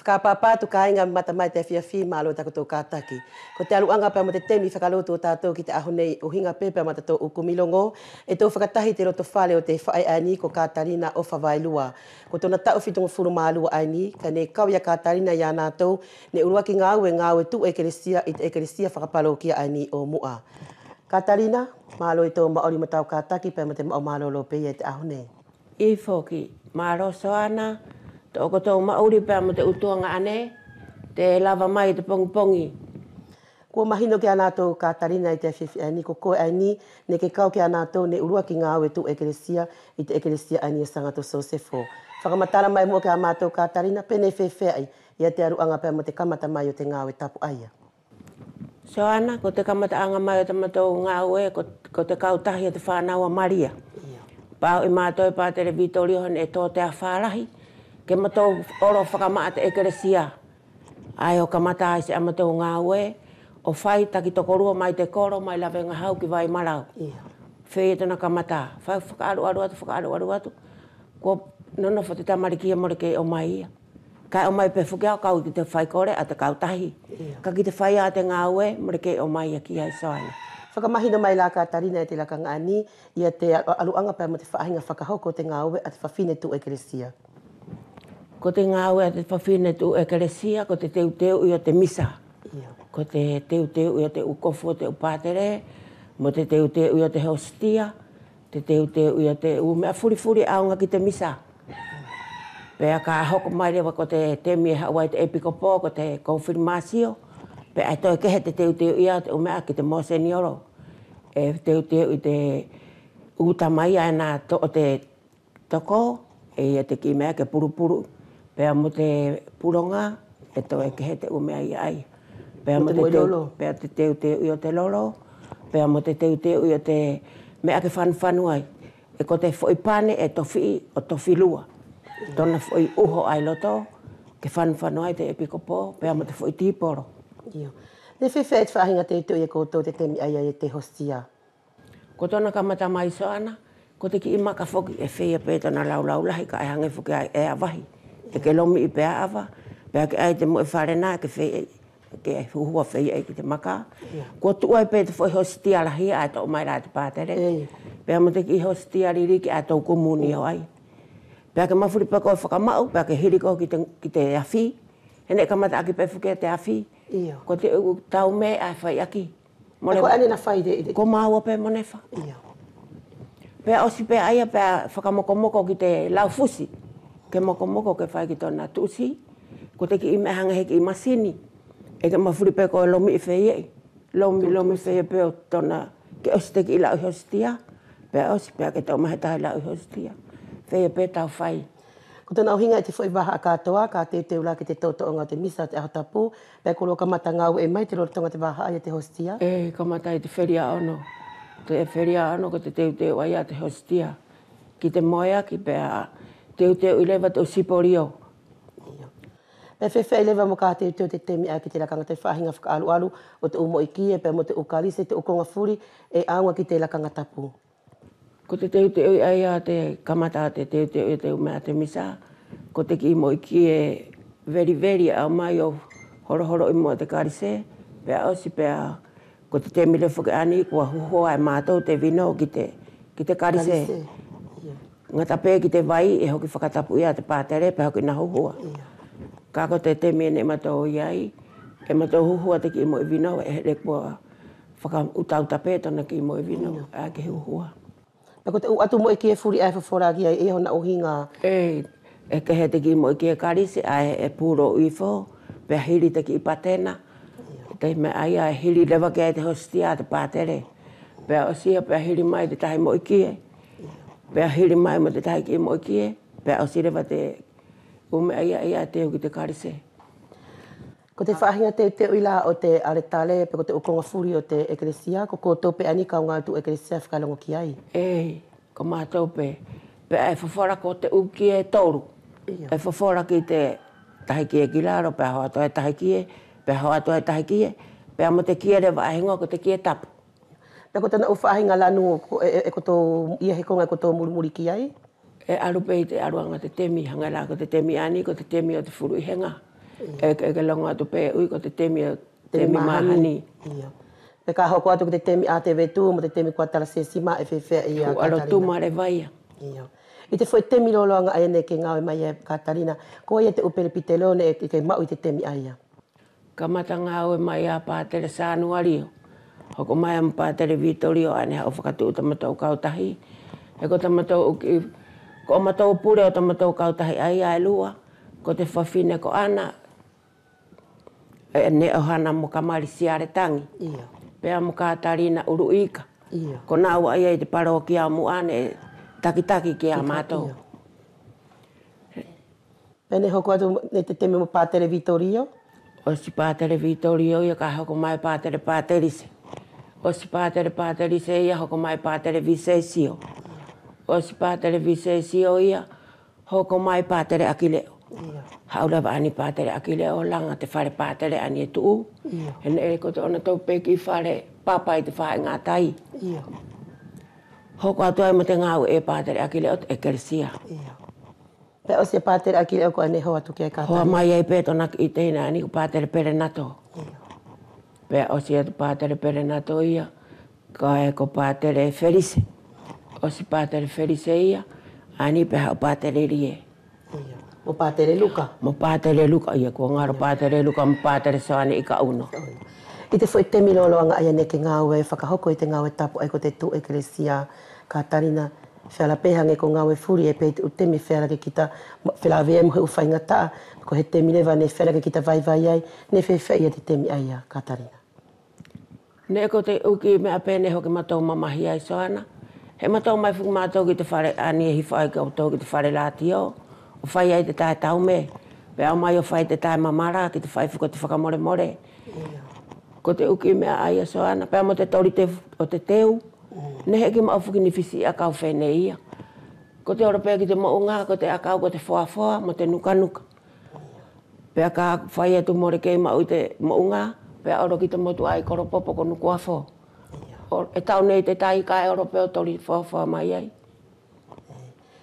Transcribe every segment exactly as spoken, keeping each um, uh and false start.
Ka papa atu kaiga mata mai te afiafi, malo takotou kataki. Ko te aluʻaga pea mo te temi fakalotu ʻo tatou ki te ʻaho nei, ʻuhiga pe pea mo tatou ʻu kumi logo, ʻe tou fakatahi ʻi te loto fale ʻo te faʻe ʻaeni ko Katalina ʻOfa Vailua. Ko tona taʻu fitugafulu ma lua ʻaeni, kaʻe neʻe kau ia Katalina ia natou neʻe ʻuluaki gaue, gaue tuʻu ʻekelesia ʻi te ʻekelesia fakapalokia ʻaeni ʻo Muʻa. Katalina, malo ʻi tou maʻuli mo tau kataki pea mo te maʻu malolo pe ia ʻi te ʻaho nei. ʻIo foki, malo Soana, tokotou maʻuli pea mo te ʻu tuagaʻane, te lava mai ʻi te pogipogi. Kua mahino kia natou Katalina ʻi te afiafi ʻaeni, ko koe ʻaeni neʻe ke kau kia natou neʻe ʻuluaki gaue tuʻu ʻekelesia ʻi te ʻekelesia ʻaeni ʻo Sagato Sosefo. Fakamatala mai muʻa kia matou Katalina, pe neʻe fefeaʻi ia te aluʻaga pea mo te kamata mai ʻo te gaue tapu ʻaia. Soana, ko te kamataʻaga mai ʻo tamatou gaue, ko, ko te kautahi ʻo te fanau ʻa Malia. Pau ʻi matou ʻe patele Vitolio he neʻe to te afa lahi, ke matou olo fakamaʻa te ʻekelesia. ʻAe ʻo kamata ai siʻa matou gaue, ʻo fai taki tokolua mai te kolo, mai Lavegahau ki Vaimalau. Feia tona kamata, fai fakaʻaluʻalu atu, fakaʻaluʻalu atu. Kua nonofo te tamaliki ia mole kei ʻomai ia. Kaʻe ʻomai pe foki au kau ki te faikole ʻa te kautahi. Kaʻe ki te fai ʻa te gaue mole kei ʻomai ia ki ai Soana. Fakamahino mai la Katalina ʻi te lakaga ʻaeni ia te alu, aluʻaga pea mo te faʻahiga fakahoko ʻo te gaue ʻa te fafine tuʻu ʻekelesia. Ko te gaue ʻa te fafine tuʻu ʻekelesia, ko te teuteuʻi ʻo te misa. Ko te teuteuʻi ʻo te ʻu kofu ʻo te ʻu patele, mo te teuteuʻi ʻo te hositia, te teuteuʻi ʻo te ʻu meʻa fulifuli ʻaoga ki te misa. Pea ka hoko mai leva ko te temi ʻe haʻu ai te ʻepikopo, ko te kofilimasio, pea ʻe toe kehe te teuteuʻi ʻo te ʻu meʻa ki te moseniolo. ʻE teuteuʻi te ʻu tama ia ʻe ina toʻo te toko, ʻe ia te kiʻi meʻa ke pulupulu, pea mo te puloga, ʻe toe kehe te ʻu meʻa ia ai. Pea mo te teu, pea te teuteuʻi ʻo te lolo, pea mo te teuteuʻi ʻo te meʻa ke fanufanu ai. ʻE ko te foʻi pane ʻe tofiʻi ʻo tofi lua. Tona foʻi uho ʻai loto, ke fanufanu ai te ʻepikopo, pea mo te foʻi tipolo. Io. Neʻe feafeaʻi te faʻahiga teuteuʻi e koutou ʻi te temi ʻaia ʻi te hositia? Ko tona kamata mai Soana, ko te kiʻi maka foki ʻe feia pe tona laulau lahi kaʻe hage foki ai ʻe avahi. ʻE ke lomiʻi pe ʻa ava, pea ke ʻai te moʻi fale na ke fei, ke huhua fei ai ki te maka. Kua tuʻu ai pe te foʻi hositia lahi ʻae toʻo mai la te patele. Pea mo te kiʻi hositia liliki ʻae tou komunio ai. Pea ke mafuli pe koe fakamaʻu, pea ke hili koe ki te, ki te afi. He neʻe kamata ʻaki pe foki ia te afi. Ko te ʻu tau meʻa ʻae fai ʻaki. Mole ko ʻaeni na fai te, te. Ko maua pe mo Nefa. Pea ʻosi pe ʻaia pea fakamokomoko ki te laufusi. Ke mokomoko ke fai ki tona tuʻusi. Ko te kiʻi meʻa hage he kiʻi masini. ʻE ke mafuli pe koe lomiʻi fei ai. Lomi, lomi fei ai pe ʻo tona ke ʻosi te kiʻi lauʻi hositia. Pea ʻosi pea ke toʻo mai he tahi lauʻi hositia. Fei ai pe tau fai. Ko tona ʻuhiga ʻi te foʻi vahaʻa katoa, ka teuteu la ki te toʻotoʻoga ʻo te misa ʻo te ʻaho tapu, pea kua lua kamata gaueʻi mai te lolotoga ʻo te vahaʻa ia te hositia? ʻE, kamata ʻi te felia ono. Te felia ono ko te teuteu ʻaia ʻo te hositia. Ki te moeaki pea teuteuʻi leva te ʻu sipolio. Pea feafeaʻi leva mo ka teuteu ʻi te temi ʻaia ki te lakaga ʻo te faʻahiga fakaʻaluʻalu ʻo te ʻu moʻi kie, pea mo te ʻu kalise, te ʻu koga fuli ʻe ʻaoga ki te lakaga tapu? Ko te teuteuʻi ʻaia ʻo te kamata ʻo te teuteuʻi ʻo te ʻu meʻa ʻo te misa, ko te kiʻi moʻi kie veliveli ʻe ʻaumai ʻo holoholoʻi muʻa te kalise, pea ʻosi pea ko te temi leva foki ʻaeni kua huhua e matou te vino ki te, ki te kalise. Gata pe ki te vai ʻe hoki fakatapuʻi ia te patele pea hoki ina huhua. Kaʻe ko te temi neʻe matou ʻi ai, ʻe matou huhua te kiʻi moʻi vino ʻe hele kua fakautaʻuta pe tona kiʻi moʻi vino ʻae ke huhua. Pea ko te ʻu atu moʻi kie fuli ʻae fofola ki ai ʻe ʻi ai hona ʻuhiga? ʻE, ʻe kehe te kiʻi moʻi kie kalise ʻae ʻe pulo ifo, pea hili te kiʻi patena. Te meʻa ʻaia ʻe hili leva ki ai te hositia ʻa te patele. Pea ʻosi ia pea hili mai te tahi moʻi kie. Pea hili mai mo te tahi kiʻi moʻi kie. Pea ʻosi leva te ʻu meʻa ia ʻaia ʻe teu ki te kalise. Ko te faʻahiga teuteuʻi la ʻo te aletale, pe ko te ʻu koga fuli ʻo te ʻekelesia, ko koutou pe ʻaeni kau gaue tuʻu ʻekelesia ʻe fakalogo ki ai? ʻEi, ko matou pe. Pea ʻe fofola ko te ʻu kie ʻe tolu. ʻE fofola ki te tahi kie ki lalo, pea hoa atu e tahi kie, pea hoa atu e tahi kie, pea mo te kie leva ʻae higoa ko te kie tapu. Pea ko tona ʻu faʻahiga lanu, ko, ʻe, ʻe, ʻe kotou, ia he koga ʻe kotou mulimuli ki ai? ʻE alu pe ʻi te aluʻaga ʻo te temi, hage la ko te temi ʻaeni, ko te temi ʻo te fuluʻihega. ʻE ke, ʻe ke logo atu pe ʻui ko te temi ʻo, temi mahani. Io. Pea ka hoko atu ko te temi ʻa Tevetu mo te temi ko Talasesima, ʻe feafeaʻi ia Katalina? Alo tuma leva ia. Io. ʻI te foʻi temi loloaga ʻaia neʻe ke gaue mai ai Katalina, ko ai ia te ʻu pelepitelo neʻe ke, ke maʻu ʻi te temi ʻaia? Kamata gaue mai ia Patele Sanualio. Hoko mai ia mo Patele Vitolio ʻae neʻe haʻu fakatuʻu tamatou kautahi. He ko tamatou ʻu ki, ko matou pule ʻo tamatou kautahi ʻaia ʻe lua, ko te fafine ko Ana, ʻe, neʻe ʻohoana mo Kamali Sialetagi. Io. Pea mo Katalina Uluʻika. Io. Ko naua ʻaia ʻi te palokia ʻo Muʻa neʻe takitaki kia matou. Io. Pea neʻe hoko atu neʻe te temi mo Patele Vitolio? ʻOsi Patele Vitolio ia ka hoko mai Patele Patelise. ʻOsi Patele Patelise ia hoko mai Patele Visesio. ʻOsi Patele Visesio ia hoko mai Patele Akileo. Io. Haʻu leva ʻaeni Patele Akileo laga te fale patele ʻaeni ʻe tuʻu. Io. He neʻe ko te ʻonatou pe kiʻi fale papa ʻi te faʻahi gatai. Io. Hoko atu ai mo te gaue ʻe Patele Akileo te ʻekelesia. Io. Pea ʻosi ia Patele Akileo ko ʻaeni ʻe hoa atu ki ai Katalina? Hoa mai ai pe tona kiʻi tehina ʻaeni ko Patele Pelenato. Io. Pea ʻosi atu Patele Pelenato ia, kaʻe ko Patele Felise. ʻOsi Patele Felise ia, ʻaeni pea haʻu Patele Lie. Io. Mo Patele Luka? Mo Patele Luka ia, kua galo Patele Luka mo Patele Soane ʻi Kauno. ʻI te foʻi temi loloaga ʻaia neʻe ke gaue fakahoko ʻi te gaue tapu ʻaia ko te tuʻu ʻekelesia Katalina, feala pe hage ko gaue fuli ʻe pe ʻi te ʻu temi feala ke kita, feala vea mo he ʻu faigataʻa, ko he temi leva neʻe feala ke kita vaivai ai, neʻe feafeaʻi ia te temi ʻaia Katalina? Neʻe ko te ʻu kiʻi meʻa pe neʻe hoki matou mamahi ai Soana. He matou ʻomai foki matou ki te fale ʻaeni ʻe hifo ai koutou ki te fale latio, ʻo fai ai te taʻe taume, pea ʻomai ʻo fai te taʻe mamala ki te fai foki ʻo te fakamolemole. Io. Ko te ʻu kiʻi meʻa ʻaia Soana, pea mo te toli te, ʻo te teu. Mm. Neʻe heʻeki maʻu foki ni fisi ʻakau feneʻi ia. Ko te olo pe ki te moʻuga, ko te ʻakau, ko te foafoa mo te nukanuka. Pea ka fai atu mole kei maʻu ʻi te moʻuga, pea olo ki te motu ʻaia ʻi Kolopopo ko Nukuafo. ʻE tau nei te tai kaʻe olo pe ʻo toli foafoa mai ai.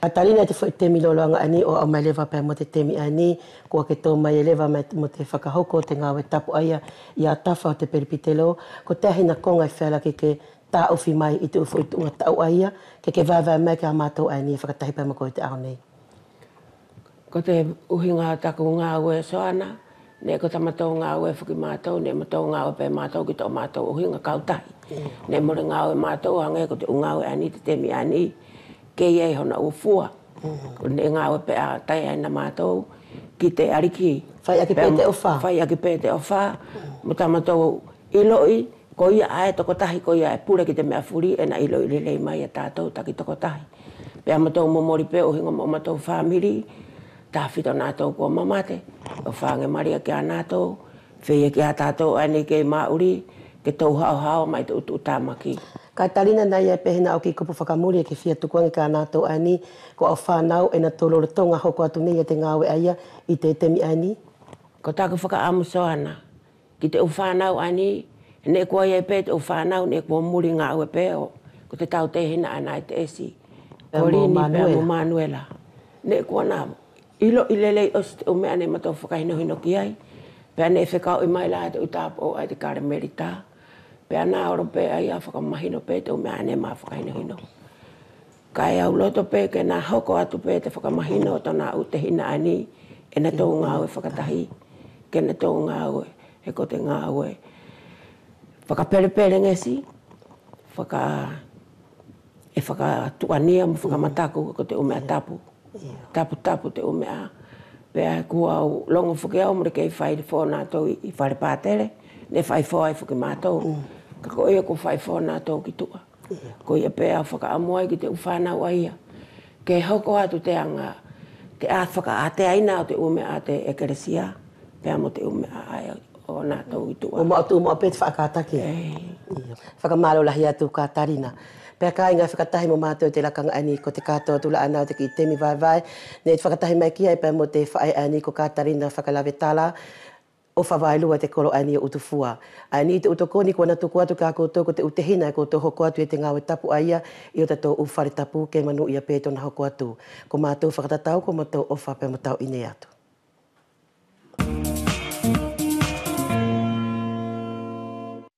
Katalina, ʻi te foʻi temi loloaga ʻaeni ʻo aʻu mai leva pea mo te temi ʻaeni, kua ke to mai leva mo te fakahoko ʻo te gaue tapu ʻaia ia tafa ʻo te pelepitelo, kotea hina koga ʻe feala ke ke taʻofi mai ʻi te ʻu foʻi tuʻuga taʻu ʻaia, ke ke vaevae mai kia matou ʻaeni ʻe fakatahi pea mo koe ʻi te ʻaho nei? Ko te ʻuhiga ʻo taku gaue Soana, neʻe ko tamatou gaue foki matou, neʻe matou gaue pe matou ki tomatou ʻuhiga kautahi. Neʻe mole gaue matou hage ko te ʻu gaue ʻaeni ʻi te temi ʻaeni, kei ai hona ʻu fua. Ko neʻe gaue pe ʻa taʻeina matou ki te ʻAliki. Faiʻaki pe te ʻofa. Faiʻaki pe te ʻofa mo tamatou iloʻi, koia ʻae tokotahi, koia ʻe pule ki te meʻa fuli, ʻe ina iloʻi lelei mai ia tatou takitokotahi. Pea matou momoli pe ʻuhiga mo matou famili, tafito natou kua mamate, ʻofa age Malia kia natou, feia kia tatou ʻaeni kei maʻuli, ke tou haohaoa mai te ʻu tuʻutamaki. Katalina, neʻe ʻi ai pe hina ʻu kiʻi kupu fakamuli ʻe ke fia tuku age kia natou ʻaeni, ko au fanau ʻe natou lolotoga hoko atu nei ia te gaue ʻaia ʻi te temi ʻaeni? Ko taku fakaʻamu Soana ki te ʻu fanau ʻaeni, neʻe kua ʻi ai pe te ʻu fanau neʻe kua muli gaue pe ʻo, ko te tautehina ʻaena ʻi te ʻesi, ko Lini pea mo Manuela. Neʻe kua na iloʻi lelei ʻosi te ʻu meʻa neʻe matou fakahinohino ki ai. Pea neʻe fekauʻi mai la te ʻu tapuʻou ʻae ʻi te Kalemelita. Pea na olo pe ʻaia ʻo fakamahino pe te ʻu meʻa ʻae neʻe ma fakahinohino. Kaʻe au loto pe ke na hoko atu pe te fakamahino ʻo tona ʻu tehina ʻaeni, ʻe natou gaue fakatahi, ke natou gaue, he ko te gaue fakapelepelegesi, faka, ʻe fakatuʻania mo fakamataku ko te ʻu meʻa tapu. Taputapu te ʻu meʻa. Pea kua au logo foki au mole kei fai fo natou ʻi fale patele, neʻe fai fo ai foki matou. Kaʻe koia kua fai fo natou ki tuʻa. Koia pe au fakaʻamu ai ki te ʻu fanau ʻaia ke hoko atu te aga, te ʻa fakaʻateaina ʻo te ʻu meʻa ʻa te ʻekelesia pea mo te ʻu meʻa ʻae ʻo natou ʻi tuʻa. ʻO maʻu tuʻumaʻu pe te faʻa kataki. Fakamalo lahi atu Katalina. Pea kaiga fakatahi mo matou ʻi te lakaga ʻaeni, ko te katoa tula ʻaena ʻo te kiʻi temi vaevae neʻe fakatahi mai ki ai pea mo te faʻe ʻaeni ko Katalina Fakalavetala ʻo Favaelua ʻi te kolo ʻaeni ʻo Utufua. ʻAeni ʻi te ʻu tokoni kua na tuku atu kia koutou ko te ʻu tehina ʻe koutou hoko atu ia te gaue tapu ʻaia ʻi ʻotatou ʻu fale tapu, ke manuʻia pe tona hoko atu. Ko matou fakatatau, ko matou ʻofa pea mo tauʻine atu.